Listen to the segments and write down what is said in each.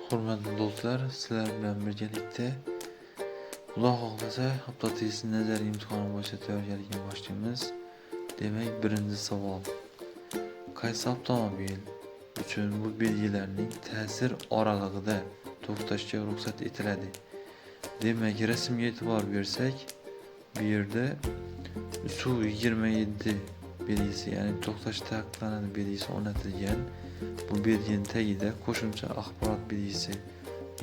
Hurmatli do'stlar, sizlar bilan birgalikda Xudo xohlasa Avtotest nazariy imtihoni bo'yicha tayyorgarlikni boshlaymiz. Demak, birinchi savol. Qaysi avtomobil uchun bu belgilarning ta'sir oralig'ida to'xtashga ruxsat etiladi? Demak, rasmga e'tibor bersak, bu yerda 327 belgisi, ya'ni to'xtash taqiqlanadi belgisi o'rnatilgan. Bu belgining tagida qo'shimcha axborot belgisi,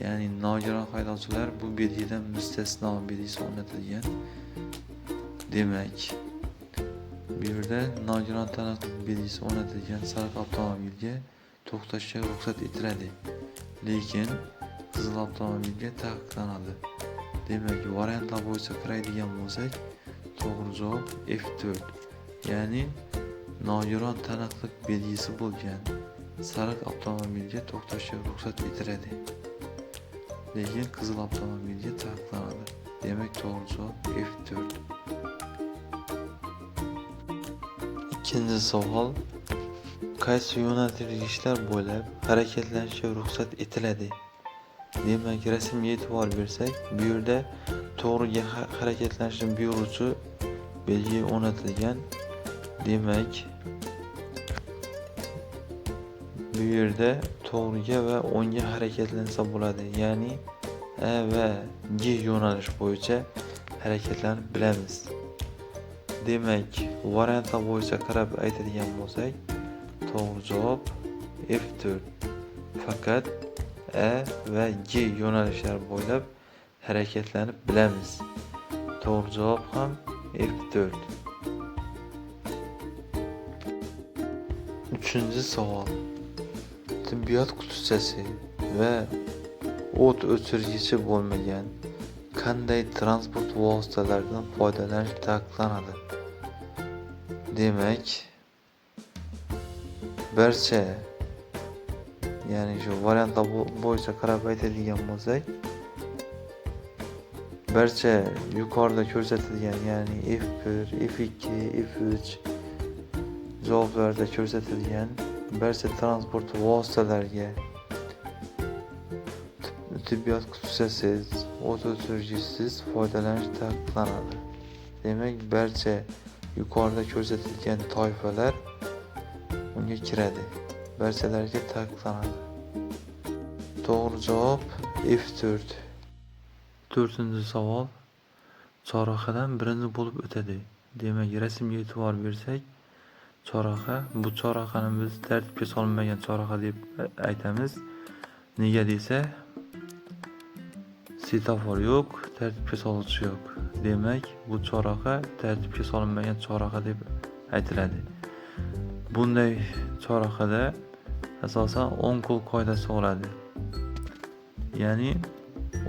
ya'ni nogiron haydovchilar bu belgidan mustasno belgisi o'rnatilgan. Demak, bu yerda nogiron taniqlik belgisi o'rnatilgan sariq avtomobilga to'xtashga ruxsat etiladi, lekin qizil avtomobilga taqiqlanadi. Demak, variantlar bo'yicha qaraydigan bo'lsak, to'g'ri javob F4, ya'ni nogiron taniqlik belgisi bo'lgan sariq avtomobilga to'xtashga ruxsat etiladi, lekin qizil avtomobilga taqiqlanadi. Demak, to'g'ri javob F4. Ikkinchi savol. Qaysi yo'naltirgichlar bo'ylab harakatlanishga ruxsat etiladi? Demak, rasmga e'tibor bersak, bu yerda to'g'riga harakatlanishni buyuruvchi belgi o'rnatilgan. Demak, bu yerda to'g'riga va o'ngga harakatlansa bo'ladi, ya'ni A va G yo'nalish bo'yicha harakatlanib bilamiz. Demak, variantlar bo'yicha qarab aytadigan bo'lsak, to'g'ri javob F4. Faqat A va G yo'nalishlari bo'ylab harakatlanib bilamiz. To'g'ri javob ham F4. Uchinchi savol. Tibbiyot qutichasi va o't o'chirgichi bo'lmagan qanday transport vositalaridan foydalanish taqiqlanadi? Demak, barcha, ya'ni shu variantlar bo'yicha qarab aytadigan bo'lsak, barcha yuqorida ko'rsatilgan, ya'ni F1, F2, F3 javoblarda ko'rsatilgan barcha transport vositalariga tibbiyot qutichasiz, o't o'chirgichsiz foydalanish taqiqlanadi. Demak, barcha yuqorida ko'rsatilgan toifalar unga kiradi. Barchalarga taqiqlanadi. To'g'ri javob F4. To'rtinchi savol. Chorrahadan birinchi bo'lib o'tadi. Demak, rasmga e'tibor bersak, chorraha, bu chorrahani biz tartibga solinmagan chorraha deb aytamiz. Nega desa, setofor yo'q, tartibga soluvchi yo'q. Demak, bu chorraha tartibga solinmagan chorraha deb aytiladi. Bunday chorrahada asosan o'ng qo'l qoidasi oladi. Ya'ni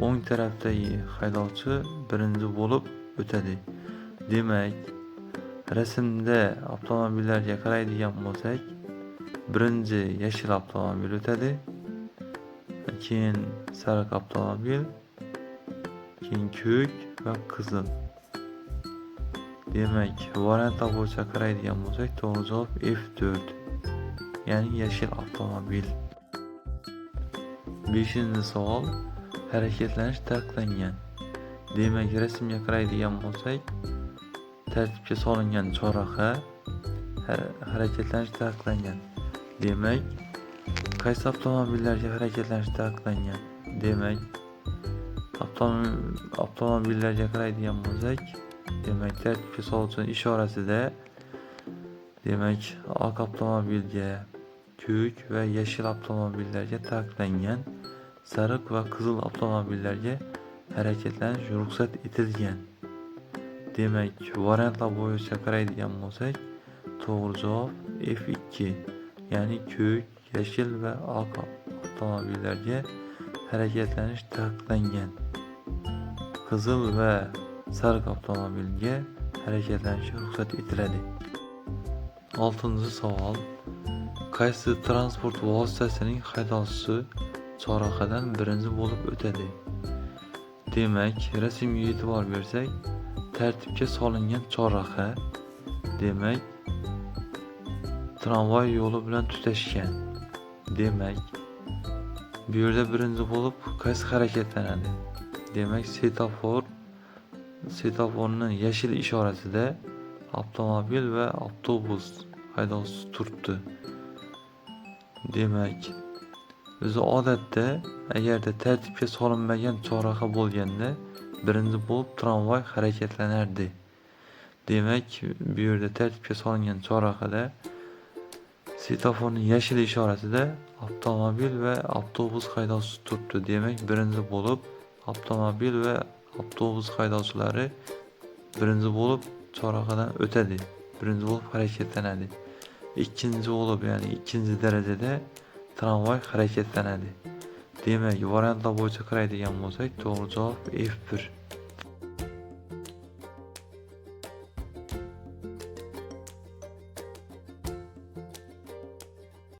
o'ng tarafdagi haydovchi birinchi bo'lib o'tadi. Demak, rasmda avtomobillarga qaraydigan bo'lsak, birinchi yashil avtomobil o'tadi, keyin sariq avtomobil, keyin ko'k va qizil. Demak, variantlar bo'yicha qaraydigan bo'lsak, to'g'ri javob F4, ya'ni yashil avtomobil. Beshinchi savol. Harakatlanish taqiqlangan. Demak, rasmga qaraydigan bo'lsak, tartibga solingan chorraha harakatlanish taqiqlangan. Demak, qaysi avtomobillarga harakatlanish taqiqlangan? Demak, avtomobillarga qaraydigan bo'lsak, demak, tartibga soluvchi ishorasida, demak, oq avtomobilga, ko'k va yashil avtomobillarga taqiqlangan, sariq va qizil avtomobillarga harakatlanish ruxsat etilgan. Demak, variantlar bo'yicha qaraydigan bo'lsak, to'g'ri javob F2, ya'ni ko'k, yashil va oq avtomobillarga harakatlanish taqiqlangan. Qizil va sariq avtomobilga harakatlanish ruxsat etiladi. Oltinchi savol. Qaysi transport vositasining haydovchisi chorrahadan birinchi bo'lib o'tadi? Demak, rasmga e'tibor bersak, tartibga solingan chorraha, demak, tramvay yo'li bilan tutashgan. Demak, Bu yerda birinchi bo'lib qaysi harakatlanadi? Demak, svetoforning yashil ishorasida avtomobil va avtobus haydovchisi turibdi. Demak, o'zi odatda agarda tartibga solinmagan chorraha bo'lganda birinchi bo'lib tramvay harakatlanardi. Demak, bu yerda tartibga solingan chorrahada svetoforning yashil ishorasida avtomobil va avtobus haydovchisi turibdi. Demak, birinchi bo'lib avtomobil va avtobus haydovchilari birinchi bo'lib chorrahadan o'tadi. Birinchi bo'lib harakatlanadi. Ikkinchi bo'lib, ya'ni ikkinchi darajada tramvay harakatlanadi. Demak, variantlar bo'yicha qaraydigan bo'lsak, to'g'ri javob F1.